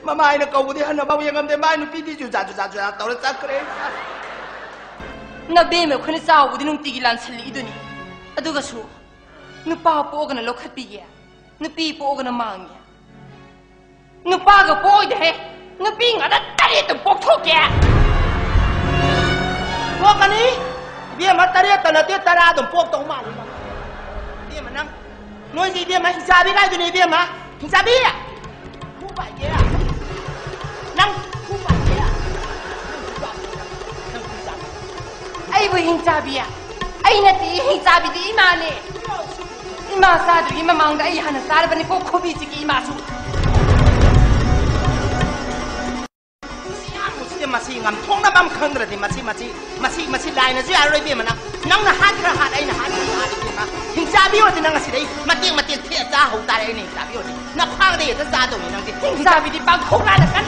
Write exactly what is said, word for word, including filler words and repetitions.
ꯃꯃꯥ ꯑꯩꯅ ꯀꯧꯕꯗꯤ ꯍꯟꯅ ꯐꯥꯎ ꯌꯦꯡꯉꯝꯗꯦ꯫ ꯃꯥꯏ ꯅꯨꯄꯤꯗꯤ ꯖꯨꯖꯥ ꯖꯨꯖꯥ ꯖꯨꯖꯥ ꯇꯧꯔ ꯆꯠꯈ꯭ꯔꯦ꯫ ꯅꯕꯦꯝꯃ ꯑꯩꯈꯣꯏꯅ ꯆꯥꯎꯕꯗꯤ ꯅꯨꯡꯇꯤꯒꯤ ꯂꯥꯟꯁꯤꯜꯂꯛꯏꯗꯨꯅꯤ꯫ ꯑꯗꯨꯒꯁꯨ ꯅꯨꯄꯥ ꯄꯣꯛꯑꯒꯅ ꯂꯧꯈꯠꯄꯤꯒꯦ, ꯅꯨꯄꯤ ꯄꯣꯛꯑꯒꯅ ꯃꯥꯡꯉꯦ꯫ ꯅꯨꯄꯥꯒ ꯄꯣꯛꯑꯣꯏꯗꯦꯍꯦ꯫ ꯅꯨꯄꯤ ꯉꯥꯛꯇ ꯇꯔꯦꯠꯇ ꯄꯣꯛꯊꯣꯛꯀꯦ꯫ ꯄꯣꯛꯀꯅꯤ꯫ ꯏꯕꯦꯝꯃ, ꯇꯔꯦꯠꯇ ꯅꯠꯇꯦ, ꯇꯔꯥ ꯑꯗꯨꯝ ꯄꯣꯛꯇꯧ ꯃꯥꯜꯂꯤ꯫ ꯏꯕꯦꯝꯃ, ꯅꯪ, ꯅꯣꯏꯁꯦ ꯏꯕꯦꯝꯃ, ꯍꯤꯡꯆꯥꯕꯤ ꯀꯥꯏꯗꯨꯅꯦ ꯏꯕꯦꯝꯃ꯫ ꯍꯤꯡꯆꯥꯕꯤ! ꯈꯨ ꯄꯥꯏꯒꯦ꯫ ꯅꯪ ꯈꯨ ꯄꯥꯏꯒꯦ꯫ ꯅꯪ ꯈꯨ ꯄꯥꯏꯒꯦ꯫ ꯅꯪ ꯈꯨ ꯄꯥꯏꯒꯦ꯫ ꯑꯩꯕꯨ ꯍꯤꯡꯆꯥꯕꯤ? ꯑꯩ ꯅꯠꯇꯦ, ꯍꯤꯡꯆꯥꯕꯤꯗꯤ ꯏꯃꯥꯅꯦ꯫ ꯏꯃꯥ ꯆꯥꯗ꯭ꯔꯤꯉꯩ ꯃꯃꯥꯡꯗ ꯑꯩ ꯍꯥꯟꯅ ꯆꯥꯔꯕꯅꯤꯀꯣ, ꯈꯨꯕꯤꯁꯤꯒꯤ ꯏꯃꯥꯁꯨ꯫ ꯁꯤꯌꯥꯝꯕꯁꯤꯗꯤ ꯃꯁꯤ ꯉꯝꯊꯣꯛꯅꯕ ꯑꯃ ꯈꯪꯗ꯭ꯔꯗꯤ ꯃꯁꯤ, ꯃꯁꯤ, ꯃꯁꯤ, ꯃꯁꯤ ꯂꯥꯏꯅꯁꯨ ꯌꯥꯔꯔꯣꯏ ꯏꯕꯦꯝꯃ ꯅꯪ꯫ ꯅꯪꯅ ꯍꯥꯠꯈ꯭ꯔ ꯍꯥꯠ, ꯑꯩꯅ ꯍꯥꯠꯈ꯭ꯔ ꯍꯥꯠ ꯏꯕꯦꯝꯃ꯫ ꯍꯤꯡꯆꯥꯕꯤ ꯑꯣꯏꯔꯗꯤ ꯅꯪ ꯑꯁꯤꯗꯩ ꯃꯇꯦꯛ ꯃꯇꯦꯛ ꯊꯦꯛꯑ ꯆꯥ ꯍꯧ ꯇꯥꯔꯦ ꯑꯩꯅ ꯍꯤꯡꯆꯥꯕꯤ ꯑꯣꯏꯔꯗꯤ꯫ ꯅꯈ꯭ꯋꯥꯡꯗ ꯍꯦꯛꯇ ꯆꯥꯗꯧꯅꯤ ꯅꯪꯗꯤ꯫ ꯍꯤꯡꯆꯥꯕꯤꯗꯤ ꯄꯥꯡꯊꯣꯛꯂꯥꯅ ꯀꯟ